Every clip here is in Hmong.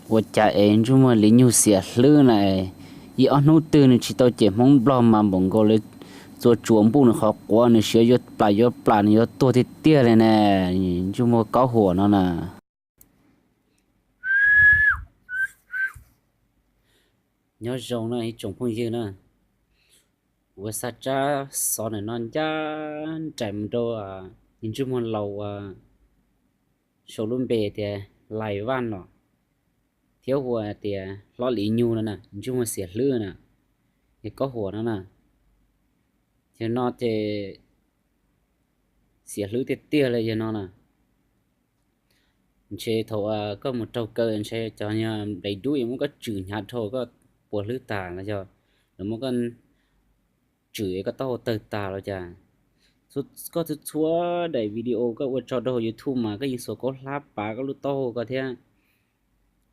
Ua cas es ntsej muag Lis Nyug xiam hlwb na, ib ob hnub twg nws tsis tau cem Hmoob Nplog mas npaum nkaus li txua tsuas npuj nws qhov quav, nws siav yuav plam yuav plam, nws yuav tuag tiag tiag li ne. Ntsej muag Kaub Huam no na. Nyob zoo na ib tsoom phooj ywg na, kuv xa tsab xov ntawm no ncaj nraim mus rau ntsej muag laus sau lub npe tias Lais Vaj no, thiab hu tias Hlob Lis Nyug no na, ntsej muag xiam hlwb na, yog Kaub Huam no na. Yog no ces xiam hlwb tiag tiag li yog no na. Ntshe thaum koj mus raug kaw ntshe cov nplev dub yuav muab koj tswm hnyav dhau koj puas hlwb tas los yog lawv muab koj tswm koj taub hau tawg tas los cas. Koj txhua txhua daim video koj ua tso rau hauv YouTube mas koj yeej xuas kaub hlab pav koj lub taub hau koj thiab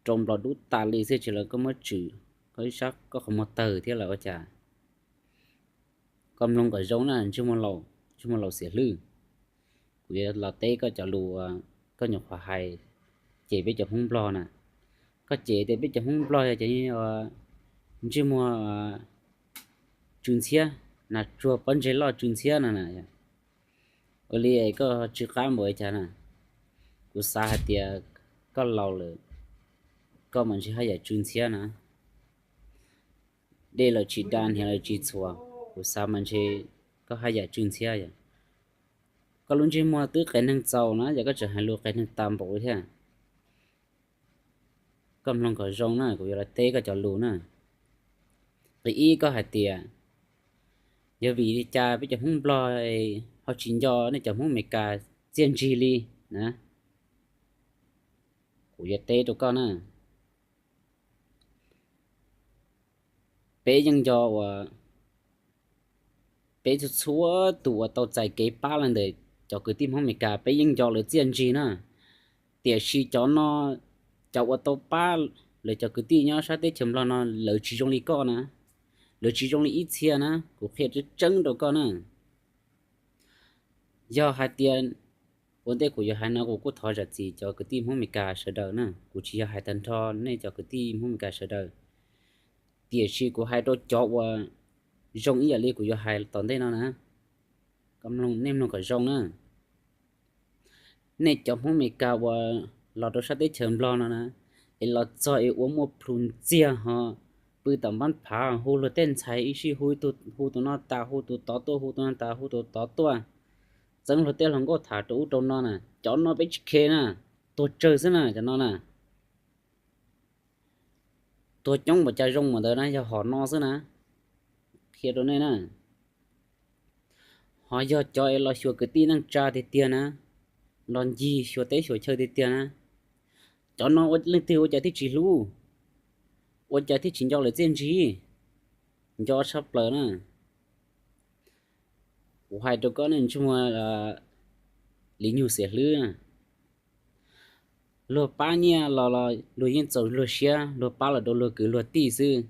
rau nplos dub tas li xwb, tsis los koj muab tswm koj ib sab koj qhov muag tawg thiab lawm ua cas. Koj mloog kom zoo na, ntsej muag laus xiam hlwb. Kuv yuav los teb koj cov lus, koj nyuam qhuav hais cem peb cov Hmoob Nplog na. Koj cem tias peb cov Hmoob Nplog yog cov ntsej muag tsw ntxhiab, nas tsuag pob ntseg loj tsw ntxhiab no na. Ua li koj tsw qab npaum li cas na? Kuv xav hais tias koj laus lawm, koj mas ntshe haj yam tsw ntxhiab na. Dej lawm tsis da, hniav lawm tsis txhuam, kuv xav mas ntshe koj haj yam tsw ntxhiab yom. Koj lub ntsej muag twb qias neeg txaus na, yog koj tseem hais lus qias neeg tas npaum li thiab. Koj mloog kom zoo na, kuv yuav los teb koj cov lus na. Qhov ib, koj hais tias yog vim li cas peb cov Hmoob Nplog ho tsis nco nej cov Hmoob Amelikas txiaj ntsig li na? Kuv yuav teb rau koj na. Peb yeej nco uas peb txhua txhua tus uas tau txais kev pab los ntawm cov kwv tij Hmoob Amelikas, peb yeej nco lawv txiaj ntsig na. Tiam sis cov no, cov uas tau pab lawv cov kwv tij nyob sab teb chaws Nplog no lawv tsis zoo li koj na, lawv tsis zoo li ib txhia na, kuv qhia tseeb tseeb rau koj na. Yog hais tias ua ntej kuv yuav hais no kuv kuj thov zam txim cov kwv tij Hmoob Amelikas sawv daws na, kuv tsis yog hais tag nrho nej cov kwv tij Hmoob Amelikas sawv daws, tiam sis kuv hais rau cov uas zoo ib yam li kuv yuav hais tom ntej no na. Nej mloog kom zoo na. Nej cov Hmoob Amelikas uas los rau sab teb chaws Nplog no na, es los txog es ua muaj plhus ntxiag ho pw tom npab phav hu luag tej ntxhais ib sij hu, hu tus no tas hu tus tod tuaj, hu tus no tas hu tus tod tuaj, txeeb luag tej hluas nkauj tham rau ub rau no na, cov no peb tsis khe na, tuag tsawg xwb na cov no na. Tuag coob npaum cas zoo npaum ntawd na, yog hom no xwb na, qhia rau nej na. Ho yog cov es los xyuas kwv tij neej tsa tiag tiag na, los ncig xyuas teb xyuas chaw tiag tiag na, cov no leej twg ua cas thiaj tsis hlub, ua cas thiaj tsis nco lawv txiaj ntsig, nco tshaj plaws na. Kuv hais rau koj nej ntsej muag Lis Nyug xiam hlwb, luag pab nyiaj los los luag yeej txaus luag siab, luag pab los rau luag kwv luag tij xwb.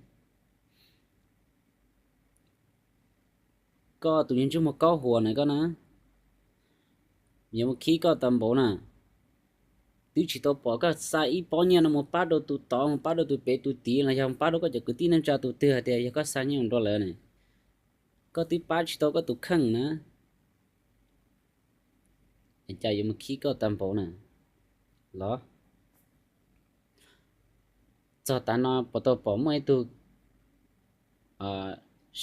Koj tus ntsej muag Kaub Huam na koj na, yuav mus khib koj tau npaum na. Twb tsis tau pom koj xa ib pob nyiaj no mus pab rau tus tod, mus pab rau tus pem tus tid los yog pab rau koj cov kwv tij neej tsa tus twg hais tias yog koj xa nyiaj mus rau lawv na, koj twb pab tsis tau koj tus kheej na. Cas yuav mus khib koj tau npaum na los? Txog tav no puas tau pom muaj ib tug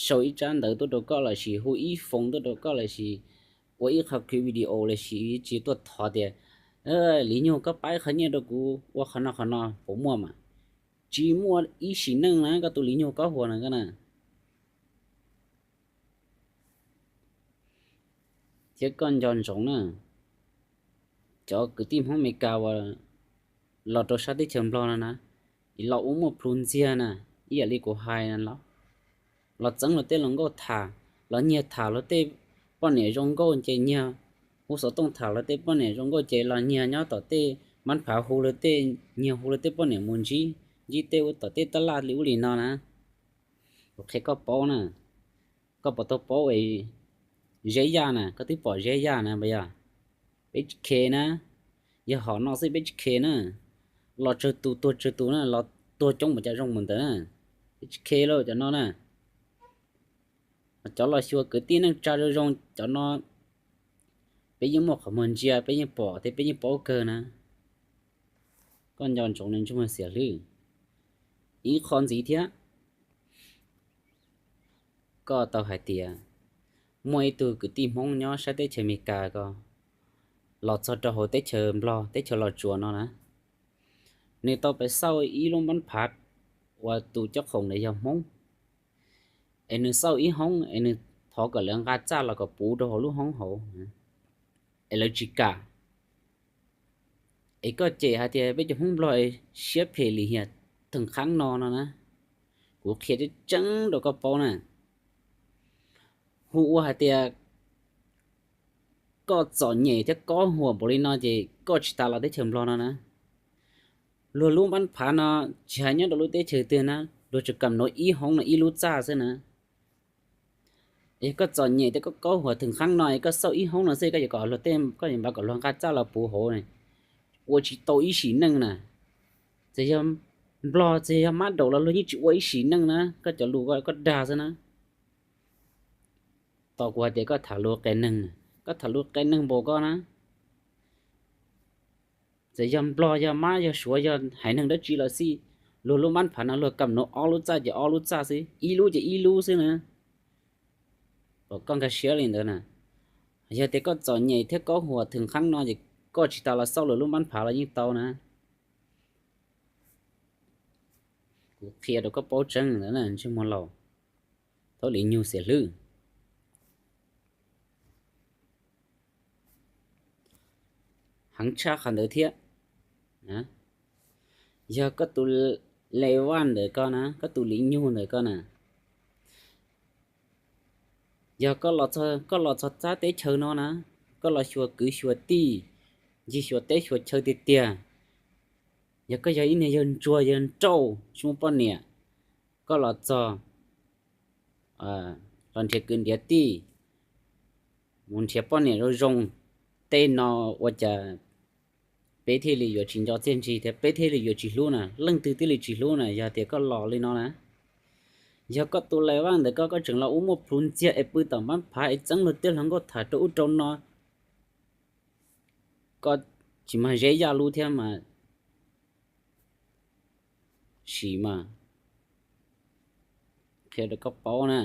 sau ib tsab ntawv tuaj rau koj lossis hu ib foos tuaj rau koj lossis ua ib qho clip video lossis tsis tuaj thov tias Lis Nyug koj pab ib qho nyiaj rau kuv ua qhov no qhov no puas muaj mas? Tsis muaj ib sim neej na koj tus Lis Nyug Kaub Huam na koj na. Thiab koj nco ntsoov na, cov kwv tij Hmoob Amelikas uas los rau sab teb chaws Nplog no na, es los ua muaj plhus ntxiag na, ib yam li kuv hais na los, los txeeb luag tej hluas nkauj tham, los nyiag tham luag tej poj niam zoo nkauj ces nyiag, hu xov tooj tham luag tej poj niam zoo nkauj ces los nyiag nyob tom tej mab phav hu luag tej, nyiag hu luag tej poj niam mus ntsib, ntsib tej ua tom tej tab laj li ub li no na. Kuv qhia koj paub na, koj puas tau paub Zeb Yaj na, koj twb pom Zeb Yaj na puas yog? Peb tsis khe na, yog hom no xwb peb tsis khe na. los tsawg tus tuag tsawg tus na, los tuag coob mus cas zoo mus ntawd na. Tsis khe lauj cov no na. Cov los xyuas kwv tij neej tsa zoo zoo cov no, peb yeej muaj qhov muag ntsia, peb yeej pom thiab peb yeej paub kawg na. Koj nco ntsoov ntsej muag Xiam Hlwb. Ib qho ntxiv thiab, koj tau hais tias muaj ib tug kwv tij Hmoob nyob sab teb chaws Amelikas ko los txog rau hauv teb chaws Nplog teb chaws Los Tsuas no na, nws tau pais xauj ib lub npab phav uas tus cob qhoom ntawd yog Hmoob, es nws xauj ib hoob es nws thov kom lawv nqa txaj los kom puv rau hauv lub hoob hauv, es lawv tsis kam. Es koj cem hais tias peb cov Hmoob Nplog siab phem lim hiam theem qhaab no no na. Kuv qhia tseeb tseeb rau koj paub na, hu ua hais tias koj txom nyem thiab kob huam npaum li no ces koj tsis tas los teb chaws Nplog no na. Luag lub npab phav no tsis hais nyob rau lub teb chaws twg na, luag tsuas kam nuav ib hoob no ib lub txaj xwb na. Yog koj txom nyem thiab koj kob huam theem qhaab no es koj xauj ib hoob no xwb koj yuav kom luag tej, koj yuav npav kom luag nqa txaj los puv hauv, ua tsis tau ib sim neej na. Txawm yog Nplog txawm yog mab daum los luag yeej tsis ua ib sim neej na, koj cov lus ko koj dag xwb na. Tos kuv hais tias koj tham lus qias neeg, koj tham lus qias neeg npaum koj na. Txawm yog Nplog yog mab yog Suav yog haiv neeg dab tsi los xij, luag lub npab phav no luag kam nuav ob lub txaj ces ob lub txaj xwb, ib lub ces ib lub xwb na. Kom koj nkag siab li ntawd na. Yog tias koj txom nyem thiab kob huam theem qhaab no ces koj tsis tas los xauj luag lub npab phav los yeej tau na. Kuv qhia rau koj paub tseeb ntawd na ntsej muag laus, thaub li nyug Xiam Hlwb. Heev tshaj qhov ntawd thiab, yog koj tus le vaj ntawm koj na, koj tus li nyug ntawm koj na, yog koj los txog sab teb chaws no na, koj los xyuas kwv xyuas tij, ncig xyuas teb xyuas chaw tiag tiag, yog koj yog ib niag yawg ntsuag yawg nrauj tsis muaj poj niam, koj los txog los nrhiav kwv nrhiav tij, mus nrhiav poj niam zoo zoo, tej no ua cas peb thiaj li yuav tsis nco txiaj ntsig thiab peb thiaj li yuav tsis hlub na, leej twg thiaj li tsis hlub na yog tias koj los li no na. Yog koj tus le vaj ntawm koj, koj tseem los ua muaj plhus ntxiag es pw tom npab phav es txeeb luag tej hluas nkauj tham rau ub rau no, koj tsis mag Zeb Yaj Lub thiab mas, sim mas, qhia rau koj paub na,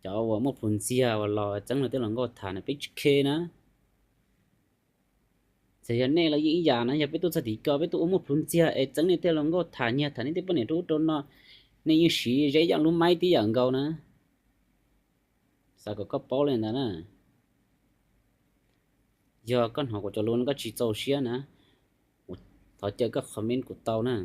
cov uas muaj plhus ntxiag uas los txeeb luag tej hluas nkauj tham na peb tsis khe na. Txawm yog nej los yeej ib yam na, yog peb tuaj txog tim ko peb tuaj ua muaj plhus ntxiag es txeeb nej tej hluas nkauj tham nyiag tham nej tej poj niam rau ub rau no, nej yeej siv Zeb Yaj Lub maib tib yam nkaus na. Xav kom koj paub li ntawd na. Yog koj hnov kuv cov lus no koj tsis txaus siab na, thov caw koj comment kuv tau na.